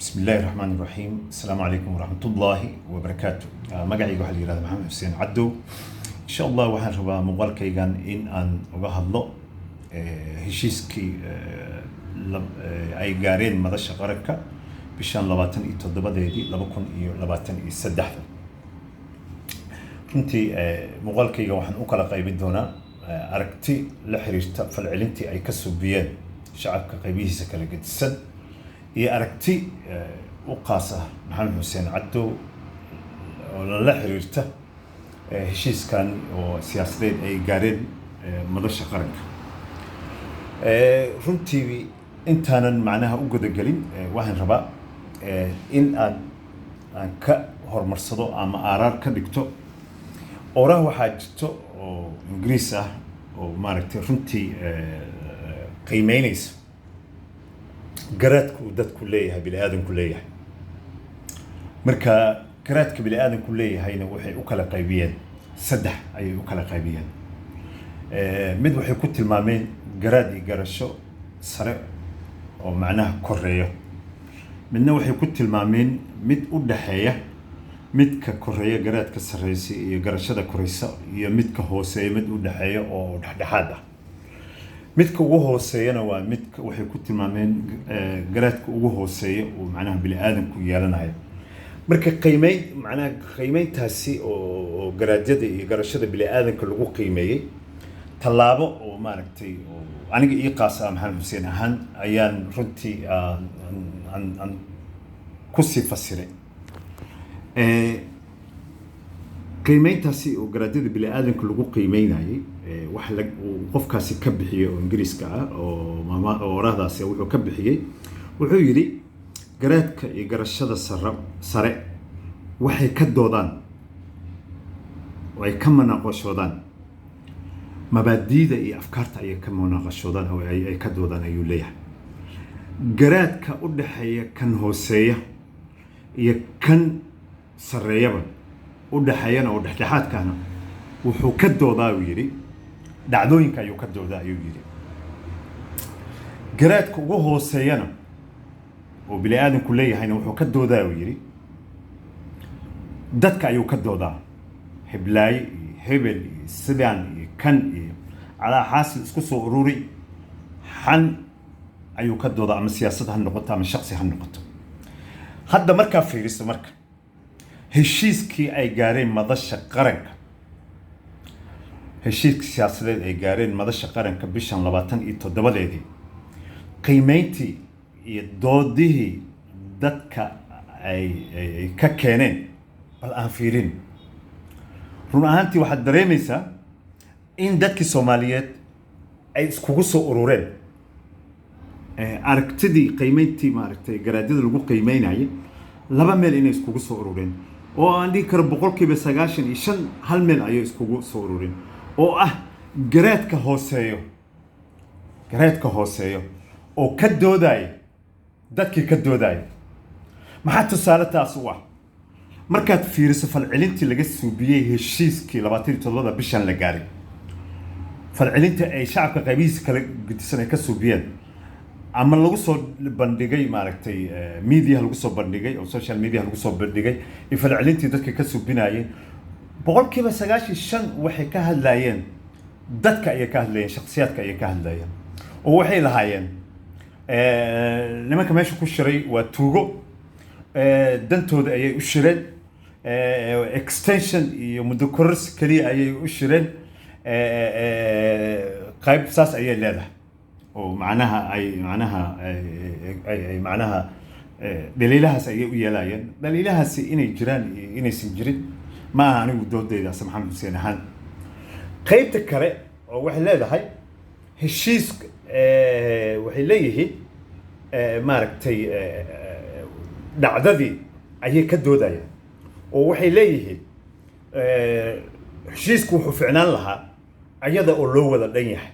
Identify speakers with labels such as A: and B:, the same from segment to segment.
A: Bismi illaahi raxmaan raxiim. Asalaamu calaykum waraxmatullaahi wabarakaatu. Magacayga waxaa la yihahda Maxamed Xuseen Cadow. Insha Allah waxaan rabaa muuqaalkaygan in aan uga hadlo heshiiskii ay gaareen Madasha Qaranka bishan 27-deedii 2023-da. Runtii muuqaalkayga waxaan u kala qaybin doonaa aragti la xiriirta falcelintii ay ka subiyeen shacabka qaybihiisa kala gedisan iyo aragti u qaas ah Maxamed Xuseen Cadow oo lala xiriirta heshiiskan oo siyaasadeed ay gaareen Madasha Qaranka. Runtii intaanan macnaha u gudagelin, waxaan rabaa in aan ka horumarsado ama aaraar ka dhigto oraha waxaa jirto oo Ingiriis ah oo maaragtay runtii qiimeynaysa garaadka uu dadku leeyahay, bini aadamku leeyahay. Marka garaadka bini aadamku leeyahayna waxay u kala qaybiyeen, saddex ayay u kala qaybiyeen. Mid waxay ku tilmaameen garaad iyo garasho sare oo macnaha koreeyo. Midna waxay ku tilmaameen mid u dhaxeeya midka koreeya, garaadka sarreysa iyo garashada koreysa, iyo midka hooseeya, mid u dhexeeya oo dhexdhexaad ah. Midka ugu hooseeyana waa midka waxay ku tilmaameen garaadka ugu hooseeya uu macnaha bini aadamku yeelanayo. Marka qiimeyn, macnaha qiimeyntaasi oo garaadyada iyo garashada bini aadamka lagu qiimeeyey, tallaabo oo maaragtay oo aniga ii qaas ah Maxamed Xuseen ahaan ayaan runtii aan kusii fasiray. Qiimeyntaasi oo garaadyada bini aadamka lagu qiimeynayay, wax uu qofkaasi ka bixiyey oo Ingiriiska ah oo oo orahdaasi wuxuu ka bixiyey, wuxuu yidhi: garaadka iyo garashada sare waxay ka doodaan oo ay ka munaaqashoodaan mabaadiida iyo afkaarta ayay ka munaaqashoodaan oo ay ka doodaan, ayuu leeyahay. Garaadka u dhexeeya kan hooseeya iyo kan sarreeyaba u dhexeeyana oo dhexdhexaadkaana wuxuu ka doodaa, uu yidhi, dhacdooyinka ayuu ka doodaa, ayuu yidhi. Garaadka ugu hooseeyana oo bini aadamku leeyahayna wuxuu ka doodaa, uu yidhi, dadka ayuu ka doodaa, heblaaye iyo hebel iyo sidaan iyo kan iyo calaa xaasil isku soo ururi, xan ayuu ka doodaa, ama siyaasad ha noqoto ama shaksi ha noqoto. Hadda markaa fiiriso marka heshiiskii ay gaareen Madasha Qaranka, heshiiskii siyaasadeed ay gaareen Madasha Qaranka bishan 27-deedii, qiimeyntii iyo doodihii dadka ay ka keeneen bal aan fiirin. Run ahaantii waxaad dareemaysaa in dadkii Soomaaliyeed ay iskugu soo urureen aragtidii qiimeyntii maaragtay garaadyada lagu qiimeynayay laba meel inay iskugu soo urureen, oo aan dhihi karo 95% hal meel ayay iskugu soo urureen, oo ah garaadka hooseeyo, garaadka hooseeyo oo ka doodaya dadkii ka doodaya. Maxaa tusaale taas u ah? Markaad fiiriso falcelintii laga suubiyey heshiiskii 27-da bishan la gaaray, falcelinta ay shacabka qaybihiisa kala gedisan ay ka suubiyeen ama lagu soo bandhigay maaragtay media lagu soo bandhigay oo social media lagu soo bandhigay, iyo falcelintii dadka ka suubinayeen, 95% waxay ka hadlayeen dadka ayay ka hadlayeen, shakhsiyaadka ayay ka hadlayeen, oo waxay lahaayeen nimanka meesha ku shiray waa tuugo, dantooda ayay u shireen, extension iyo muddo kororsi keliya ayay u shireen. Qayb saas ayay leedahay oo macnaha ay macnaha ay macnaha dhaliilahaas ayay u yeelayeen. Dhaliilahaasi inay jiraan iyo inaysan jirin ma aha anigu doodayda ase Maxamed Xuseen ahaan. Qaybta kale oo waxay leedahay heshiis, waxay leeyihiin maaragtay dhacdadii ayay ka doodayaan oo waxay leeyihiin heshiisku wuxuu ficnaan lahaa ayada oo loo wada dhan yahay,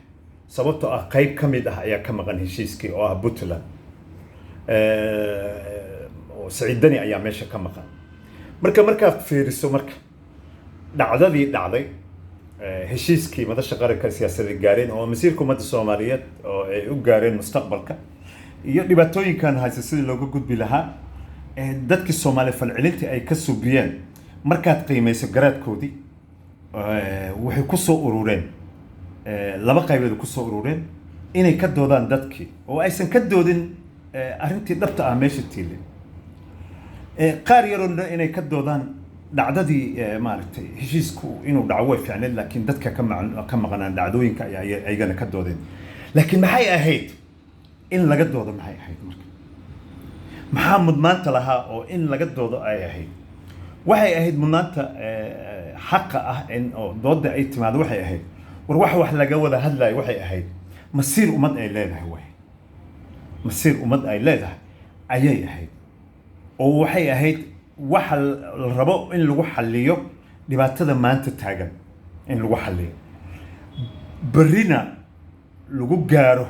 A: sababtoo ah qayb ka mid ah ayaa ka maqan heshiiskii oo ah Puntland, oo Saciid Dani ayaa meesha ka maqan. Marka markaad fiiriso marka dhacdadii dhacday, heshiiskii Madasha Qaranka siyaasadeed gaareen oo masiirka ummadda Soomaaliyeed oo ay u gaareen mustaqbalka iyo dhibaatooyinkan haysta sidii looga gudbi lahaa. Dadkii Soomaaliya falcelintii ay ka subiyeen markaad qiimayso garaadkoodii, waxay ku soo urureen laba qaybood ku soo urureen: inay ka doodaan dadkii oo aysan ka doodin arrintii dhabta ah meesha tiile, qaar yaroona inay ka doodaan dhacdadii. Maaragtay, heshiisku inuu dhaco way fiicneed, laakiin dadka ka maqnaan dhacdooyinka ayaa ayagana ka doodeen. Laakiin maxay ahayd in laga doodo? Maxay ahayd marka? Maxaa mudnaanta lahaa oo in laga doodo ay ahayd? Waxay ahayd mudnaanta xaqa ah in oo dooda ay timaado. Waxay ahayd, war, wax laga wada hadlayo waxay ahayd masiir ummad ay leedahay. Way masiir ummad ay leedahay ayay ahayd, oo waxay ahayd waxa la rabo in lagu xalliyo dhibaatada maanta taagan, in lagu xalliyo, berrina lagu gaaro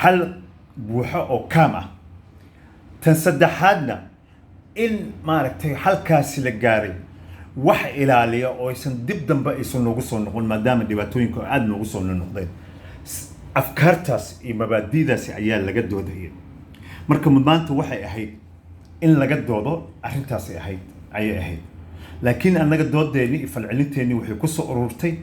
A: xal buuxo oo kaam ah. Tan saddexaadna, in maaragtay xalkaasi la gaaray wax ilaaliya oo aysan dib dambe aysan noogu soo noqon, maadaama dhibaatooyinku aada noogu soo noqdeen. Afkaartaas iyo mabaadi'daasi ayaa laga doodaya. Marka mudnaanta waxay ahayd in laga doodo arrintaasay ahayd, ayay ahayd. Laakiin annaga doodeenni iyo falcelinteenni waxay ku soo ururtay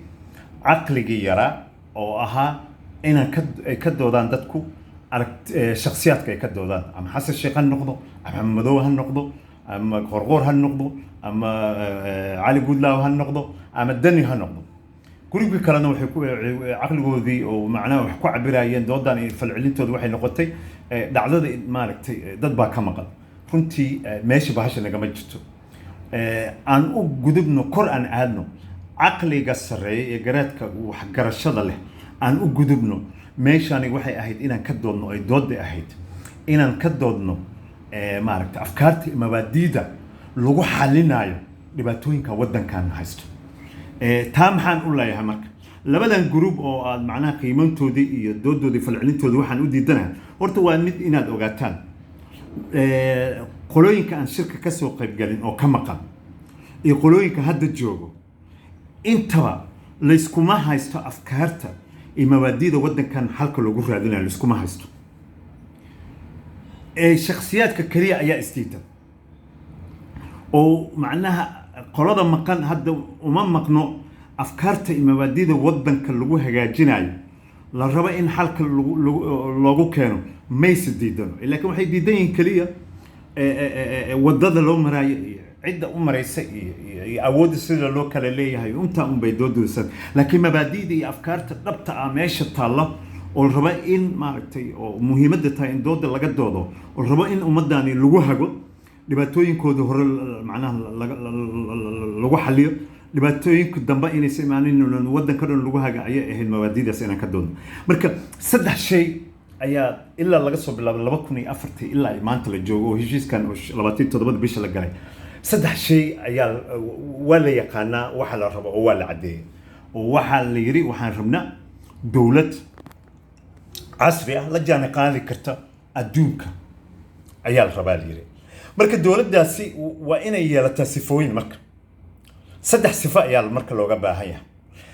A: caqligii yaraa oo ahaa inaan ka ay ka doodaan dadku arag shakhsiyaadka ay ka doodaan, ama Xasan Sheekh ha noqdo, ama Madow ha noqdo, ama Qorqoor ha noqdo, ama Cali Guudlaaw ha noqdo, ama Dani ha noqdo. Gurigii kalena waxay ku caqligoodii oo macnaha wax ku cabirayeen doodan iyo falcelintooda waxay noqotay dhacdada, maaragtay, dad baa ka maqan. Runtii meesha bahasha nagama jirto. Aan u gudubno, kor aan aadno, caqliga sarreeya ee garaadka waxgarashada leh aan u gudubno. Meeshani waxay ahayd inaan ka doodno, ay dooda ahayd inaan ka doodno maaragtay afkaarta iyo mabaadiida lagu xalinayo dhibaatooyinka waddankan haysto. Taa maxaan u leeyahay marka labadan group oo aad macnaha qiimantoodii iyo doodoodii falcelintoodii waxaan u diidanahay? Horta waa mid inaad ogaataan: qolooyinka aan shirka ka soo qaybgalin oo ka maqan iyo qolooyinka hadda joogo intaba, layskuma haysto afkaarta iyo mabaadiida waddankan xalka loogu raadinayo, layskuma haysto. Shakhsiyaadka keliya ayaa isdiidan, oo macnaha qolada maqan hadda uma maqno afkaarta iyo mabaadida waddanka lagu hagaajinayo, la rabo in xalka loogu keeno, mayse diidano. Laakiin waxay diidan yihiin keliya wadada loo maraayo iyo cidda u maraysa iyo awoodda sida loo kala leeyahay. Intaa unbay doodaysan, laakiin mabaadi'da iyo afkaarta dhabta ah meesha taalla oo la rabo in maaragtay oo muhiimadda tahay in dooda laga doodo, oo la rabo in ummadani lagu hago, dhibaatooyinkooda hore macnaha lagu xaliyo, dhibaatooyinka dambe inaysa imaanin, waddanka dhan lagu haga ayay ahayd mabaadi'daas inaan ka doodno. Marka saddex shay ayaa ilaa laga soo bilaabay 2004-tii ilaa ay maanta la joogo oo heshiiskan oo 27-da bisha la galay, saddex shay ayaa waa la yaqaanaa waxa la rabo oo waa la caddeeyay, oo waxaa la yidhi waxaan rabnaa dowlad casri ah, la jaan qaadi karta adduunka ayaa la rabaa la yidhi. Marka dowladdaasi waa inay yeelataa sifooyin. Marka saddex sifo ayaa marka looga baahan yahay.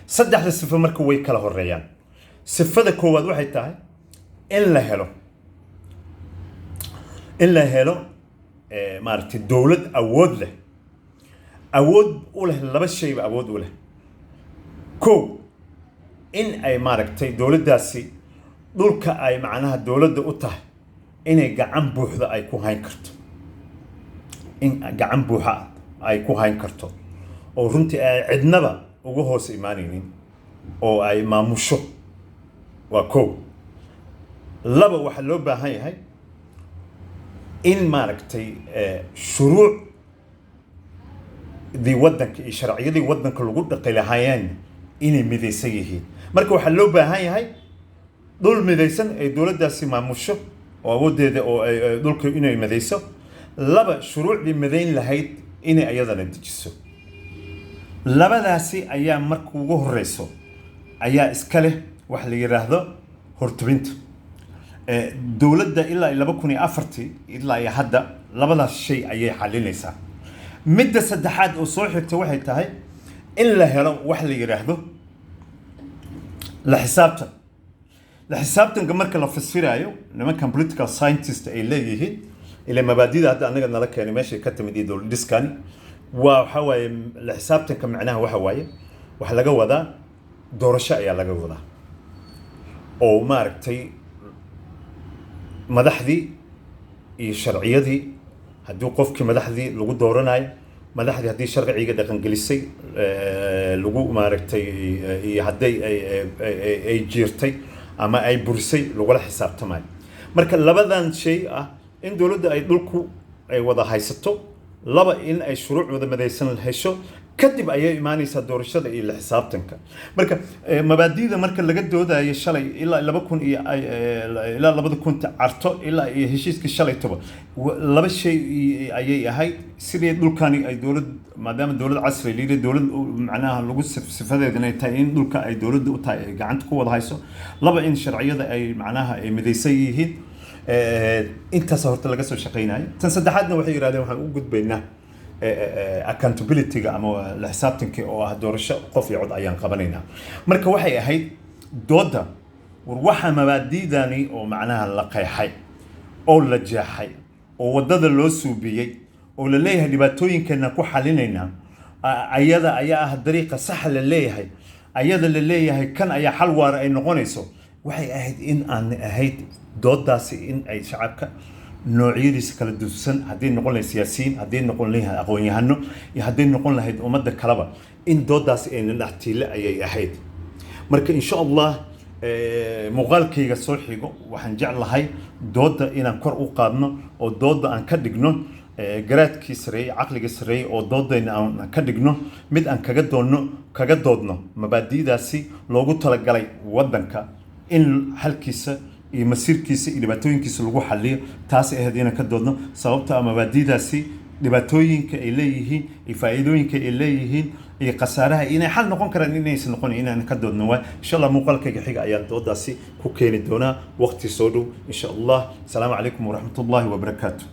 A: Saddexda sifo marka way kala horeeyaan. Sifada koowaad waxay tahay in la helo maaragtay dowlad awood leh, awood u leh laba shayba awood u leh. Kow, in ay maaragtay dowladdaasi dhulka ay macnaha dowladda u tahay inay gacan buuxda ay ku hayn karto, in gacan buuxa ay ku hayn karto oo runtii ay cidnaba uga hoos imaanaynin oo ay maamusho, waa kow. Laba, waxaa loo baahan yahay in maaragtay shuruucdii waddanka iyo sharciyadii waddanka lagu dhaqi lahaayeen inay midaysan yihiin. Marka waxaa loo baahan yahay dhul midaysan ay dowladdaasi maamusho oo awooddeeda oo ay dhulka inay midayso. Laba, shuruucdii midayn lahayd inay ayadana dejiso. Labadaasi ayaa marka ugu horeyso ayaa iska leh wax la yidhaahdo hortubinta. Dowladda ilaa iyo 2004-tii ilaa iyo hadda labadaas shay ayay xalinaysaa. Midda saddexaad oo soo xigta waxay tahay in la helo wax la yidhaahdo la xisaabtan. La xisaabtanka marka la fasiraayo, nimankan political scientist ay leeyihiin Ila mabaadida hadda anaga nala keenay meeshay ka timid iyo dowlad dhiskani waa waxa waaye la xisaabtanka. Macnaha waxa waaye, waxa laga wadaa doorasho ayaa laga wadaa oo maaragtay madaxdii iyo sharciyadii, haddii qofkii madaxdii lagu dooranayo, madaxdii haddii sharciga dhaqangelisay lagu maaragtay iyo hadday ay jiirtay ama ay burisay lagula xisaabtamayo. Marka labadan shay ah, in dowladda ay dhulku ay wada haysato, laba in ay shuruuc wada madaysan hesho, kadib ayay imaanaysaa doorashada iyo la xisaabtanka. Marka mabaadi'da marka laga doodayo shalay ilaa 2000 iyo ilaa 2000 carto ilaa iyo heshiiskii shalay toba, laba shay ayay ahayd: sidii dhulkani ay dowlad, maadaama dowlad casri la yidhi, dowlad macnaha lagu sifadeeda inay tahay in dhulka ay dowladda u tahay, ay gacanta ku wada hayso; laba, in sharciyada ay macnaha ay midaysan yihiin. Intaas horta laga soo shaqaynayo. Tan saddexaadna waxay yidhahdeen waxaan u gudbaynaa accountability-ga ama la xisaabtanka oo ah doorasho qof iyo cod ayaan qabanaynaa. Marka waxay ahayd doodda, war waxa mabaadi'dani oo macnaha la qeexay oo la jeexay oo waddada loo suubiyey oo la leeyahay dhibaatooyinkeena ku xalinaynaa, ayada ayaa ah dariiqa saxa la leeyahay, ayada la leeyahay kan ayaa xal waara ay noqonayso. Waxay ahayd in aan ahayd doodaasi in ay shacabka noocyadiisa kala duwan, hadday noqon lahayd siyaasiyiin, hadday noqon lahayd aqoon-yahano iyo hadday noqon lahayd ummadda kaleba, in doodaasi ayna dhex tiile ayay ahayd. Marka insha Allah muuqaalkayga soo xigo waxaan jeclahay doodda inaan kor u qaadno oo doodda aan ka dhigno garaadkii sareeyey, caqligii sareeyey, oo doodayna aan ka dhigno mid aan kaga doonno, kaga doodno mabaadi'daasi loogu talagalay waddanka in xalkiisa iyo masiirkiisa iyo dhibaatooyinkiisa lagu xaliyo. Taas ahayd inaan ka doodno, sababta ah mabaadi'daasi dhibaatooyinka ay leeyihiin iyo faa'iidooyinka ay leeyihiin iyo khasaaraha, inay xal noqon karaan, inaysan noqon, inaan ka doodno waay. Insha Allah muuqaalkayga xiga ayaan doodaasi ku keeni doonaa waqti soo dhow insha Allah. Asalaamu calaykum waraxmatullahi wabarakaatu.